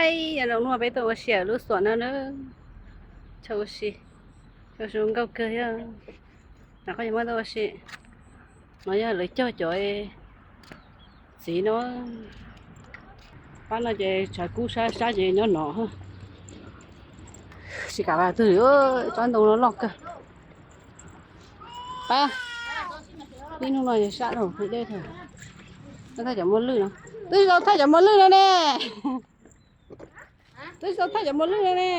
Ib zaug no peb tuaj ua si lub xuam no na. Chaw ua si, chaw zoo nkauj kawg yog. Nram qab yog muab tuaj ua si. No yog lawv cog cov txiv no. Pab no ces tshav kub sab sab ces nyob no. Tsis kam vas twg li, tsob ntoo no loj kawg. Pab, ib hnub no sab rau dej tag. Thaij cov muaj lwj no. Twb tsis tau thaij cov muaj lwj no ne. Twb tsis tau thaij cov muaj lwj no ne.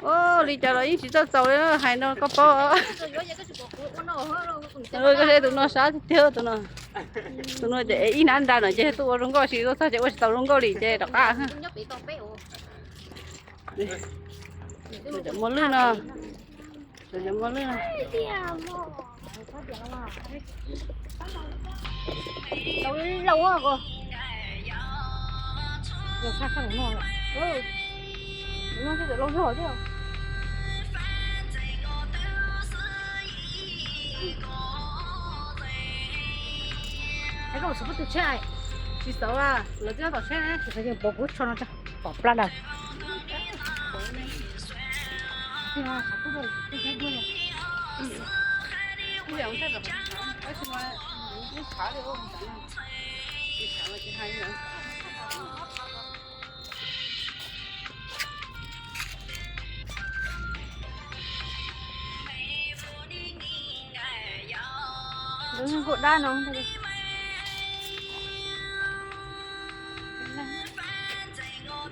Ua li cas los yeej tsis txawj txaus li hais no koj paub. Koj saib tus no sab tiag tiag tus no. Tus no ces ib hnab nra no ces tuaj ua zoo nkauj, sis tuaj txog ces ua tsis tau zoo nkauj li ces rov qab. Cov muaj lwj no. Cov muaj lwj no. Tsis xav lawv twb tom tsheb, pom kuv tsho no, pom plab daws. Lub nkauj dab no.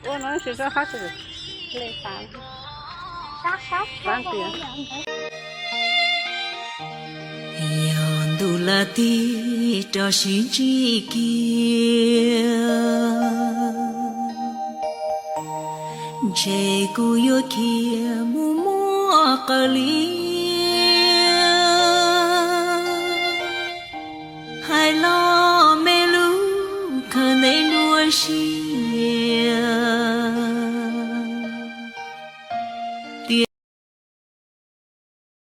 Ua no tsis sab qab tsis le tas. Yog ntuj lam tib rov sib ntsib kiag, ntshe kuv yuav khiav mus muaj qawv li. Hais los me lub khawv ntev dua si.